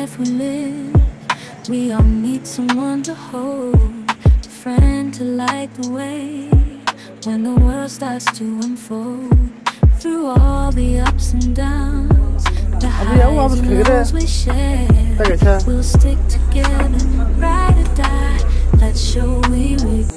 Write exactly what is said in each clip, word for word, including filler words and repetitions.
If we live, we all need someone to hold, a friend to light the way when the world starts to unfold. Through all the ups and downs, the highs and lows we share, we'll stick together, ride or die. Let's show we we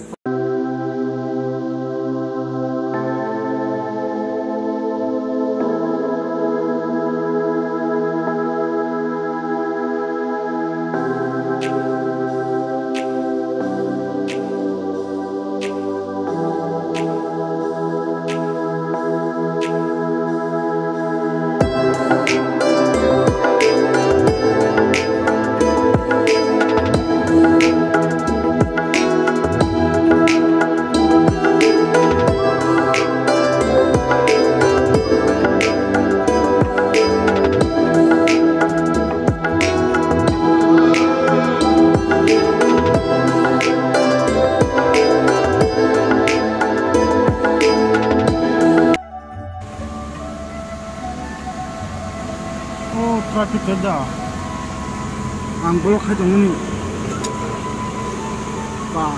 Oh, traffic da. Ang block khai tongmani. Ba,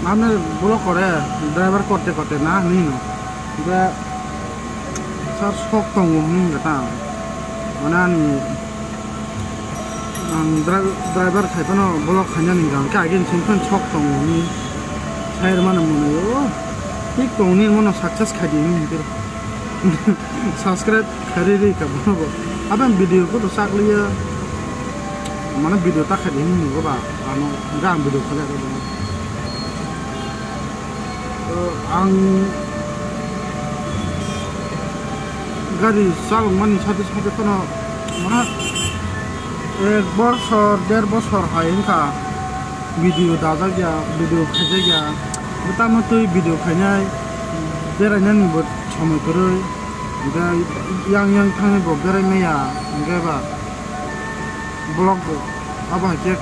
nang block kore, driver korte korte na hinwi no. Ba, sar sok tongo hinwi kata. Mane ani ang dra-, driver khai phano block khainani hwnkha, hwnkhe agini simi phano sok tongo hinwi sai rwmani mwnwi. Oh, thik tongni mano success khai di hinwi hwnkhe. Subscribe khairi ri ka bono bo. Abang video ko to sakliya. Mana video ta khaidi ni nugo ba. Ano ga ang video khala ko. To ang gari salong mani sate sate kono mana ek bosor, der bosor hai wngkha video dajak ya, video khaijak ya. Tamo twi video khainai berainani bo somoi kwrwi. Hingke yang yang thangwi bo berai maya, hingke ba block bo abo hai khe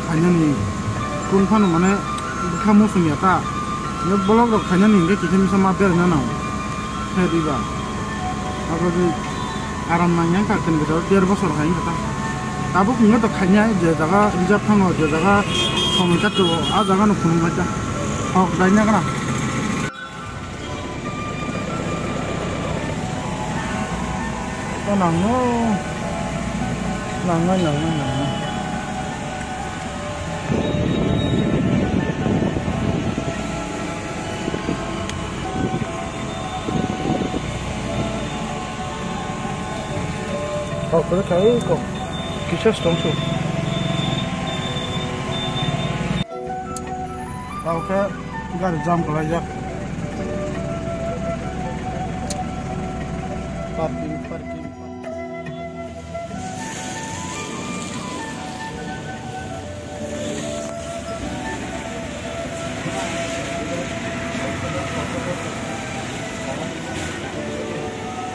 khainani kun phano mane bwkha muchung ya ta. Hingke block rok khainani hingke kisa misa ma berai nang khe riba. Abo je aram nang yang kha khen bwsajak der bosor hai wngkha ta. Tabuk hingke to khainai je jaga reserve thango, je jaga somoi kha to o, a jaga no phunuk nai ta. Hok dai na gana. Ito nangno. Nangno, nangno, nangno. Kok kok kai kok. Kisa stong su. Oke, gari jam kelaijak. Parking, parking, parking.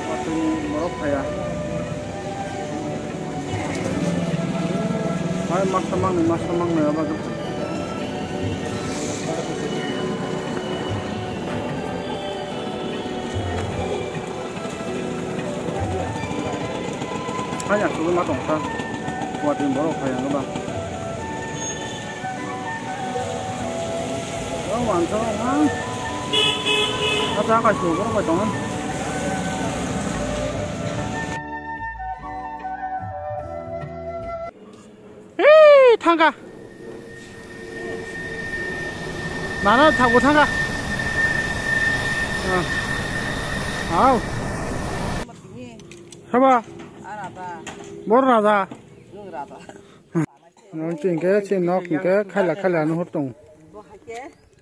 Watwi borok phaiya. Hai masa mangnwi, masa mangnwi abo. Hai asugwi ma tongkha. Watwi borok phaiya no ba. O wansuk ma. Ata kaisa borok bai tongo. Ei, thangkha. Nana thago thangkha. Ah. Hau. Saba. Bor raja. Nwng chwng khe chini nok hwnkhe khaila khaila no hor tongo.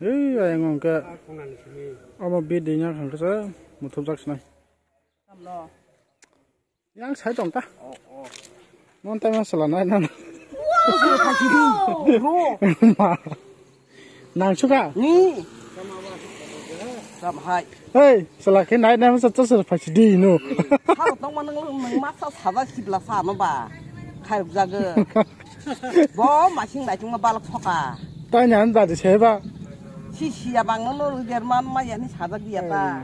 Ei ayang hwnkhe omo bidui nya hwnkhe se muthupjak sinai. Yang sai tong ta. Non tai ma sala nai na. Nang suka. Ni. Sam hai. Hei, sala khe nai na sa sa phai si di no. Sa tong ma nang nang ma sa sa da sibla sa no ba. Khai ruk jaga. Bo masing dai chung ma balak soka. Tai nyan da di se ba. Si si ya bang no no ru ger man ma ya ni sa da gi ya ta.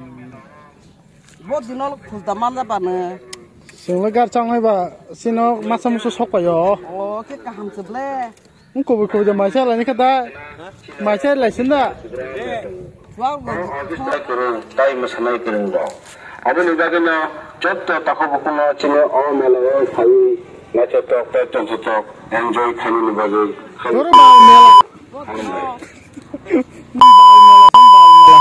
Bo dino khujda manja bano. Chwngno gar chang hai ba, sino masa musu sok paio. O, khe kaham se ble. Wng kubui kubui de maisa lai ni kha da. Maisa lai sin da. Tei mwsanai kwrwng rok. Aboni bagwino jotto takhuk bukhukno chini o mela o phaiwi naithotok tei tongthotok enjoy khainani bagwi. Toro bal mela. Bal mela, bal mela.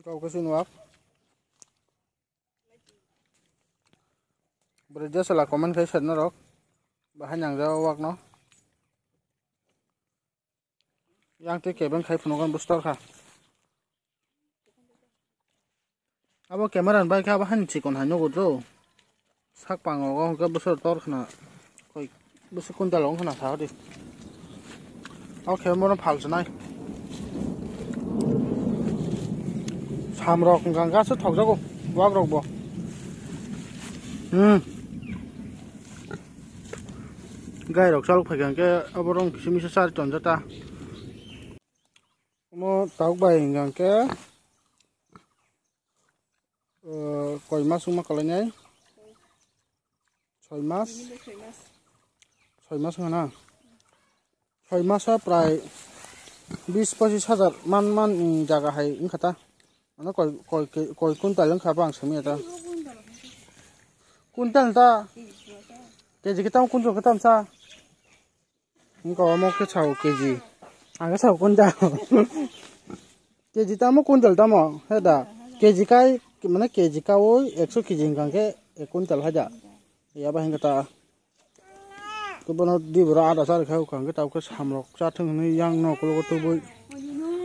Kau khe sini wak. Bwrwi jeswla comment khai sir norok. Bahai nangjago wakno. Yang tei kebeng khai phunukgo bwswk tor kha. Abo camera ni bai khe abo hani chikon hai nugo do. Sak pango o hwnkhe bwswk tor khna. Koi bwswk kuntal wng khna sa di. O khe bono phal swnai. Samrok hwnkha hwnkhe aswk thokjago buakrok bo. Hmm. Gai rok chalok phaikha hwnkhe oborok kisa misa chari tonjata. Omo tabuk bai hwnkha hwnkhe, uh, koi mas wngma kwlainai? Soi mas? Soi mas wngkha na? Soi maso prai bis pochis hajar man man ni jaga hai wngkha ta. Ano koi, koi, koi kuntal wngkha bo ang swngya ta. Kuntal ta? Keji kwtam kuntal kwtam sa? Wngkha omo khe sao keji. Ang khe sao kuntal. Keji tamo kuntal tamo, he da. Keji kai, mane keji kaui ekso keji hwnkha khe ek kuntal hai da. Yaba hwnkha ta. Khe bono di bwrwi ada chari kha, hwnkha khe tabuk khe samrok chathwng hwnwi yang no ukologo tubui.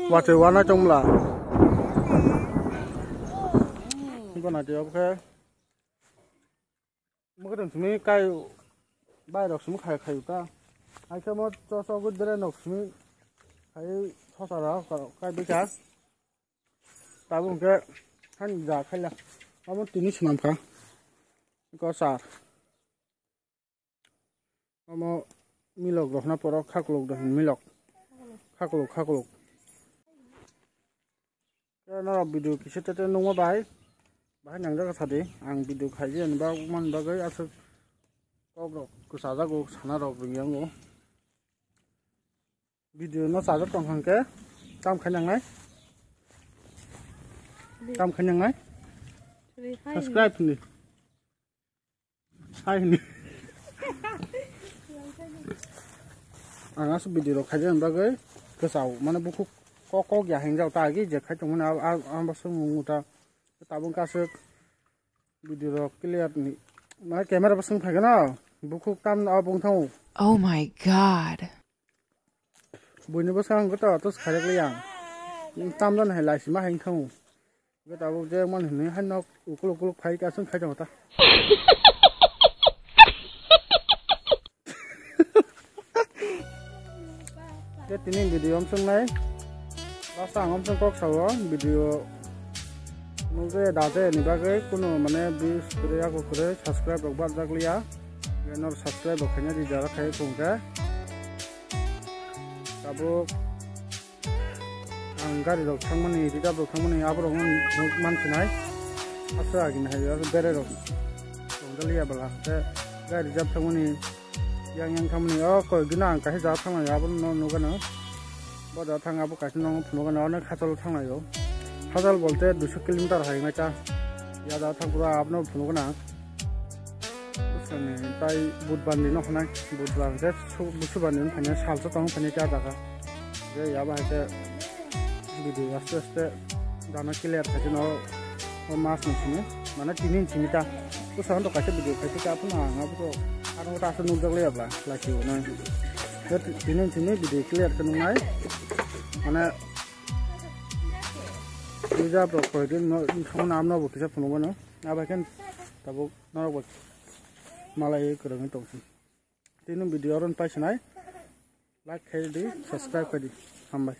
Watwi wanai tongmla. Bono twi obo khe. Mwkhwtwng simi kai bai rok simi khai khai ta. Hai khe mo cho cho gwi dere nok simi khai thosa ra kai bwsa. Tabuk hwnkhe hani ja khaila. Amo tini swnam kha. Ko sar. Amo milok rok hwna poro khaklok de milok. Khaklok khaklok. Norok video kisa tete nungma bai, bahai nangjak sadi, ang video khaijani bagwi bagwi aswk kok rok kwchajago, sana rok ringyango. Video no chajak tong kha hwnkhe tam khai nangnai, tam khai nangnai, subscribe hwnwi. Hai hwnwi. Ang aswk video rok khaijani bagwi kwchao, mane bukhuk kok kok ya hingjao ta agi je khai tongmani abo swngmung ta tabuk aswk video rok clear ni ma camera bo swng phaikhe no bukhuk tam abo wng thango. Oh my God. Buini bwskango to tos khairok le yang. Tamdan hai laisima hai wngkha. Ge tabuk je man hwnwi hai nok ukuluk ukuluk phai ka sung khai tongo ta. Ge tini video om sung nai. Last ang om sung kok sao video. Nukjaya dajaya ni bagwi kuno mane views kwrwi yago kwrwi subscribe rok barjak liya. Ge nor subscribe rok khaina di jara khai phung khe. Tabuk ang gari rok thangmani, reserve rok thangmani, aborok no nuk man sinai. Aswk agini hai aro bere rok tongdaliya bwla. Te gari reserve thangmani, yang yang thangmani, o koi gina ang kaisa jaga thangnai, abo no nukgano. Bo jaga thang abo kaisa no phunukgano, onek hachalo thanglaio. Hachal bolte duiso kilometer hai wngkha. Ya jaga thang pura abono phunukgano ang. Bwskango tai budbar ni no hwnai, budbar hwnkhe su-, busubar ni wngkha salsa tong wngkha khe ah jaga. Je yaba hai khe video aste aste dana clear khai no o mas ni simi, mane tini ni simi ta. Bwskango to kaisa video khai ta phano ang abo to ano ta aswk nukjak liya bla laki bo nai. Je tini ni simi video clear khe nungnai. Mane reserve rok koi din no, no, no, bo kisa phunukgano. Abo khe tabuk norok bo malai kwrwngwi tongsi. Tini video oro paisonai like khai di, subscribe khai di. Hambai.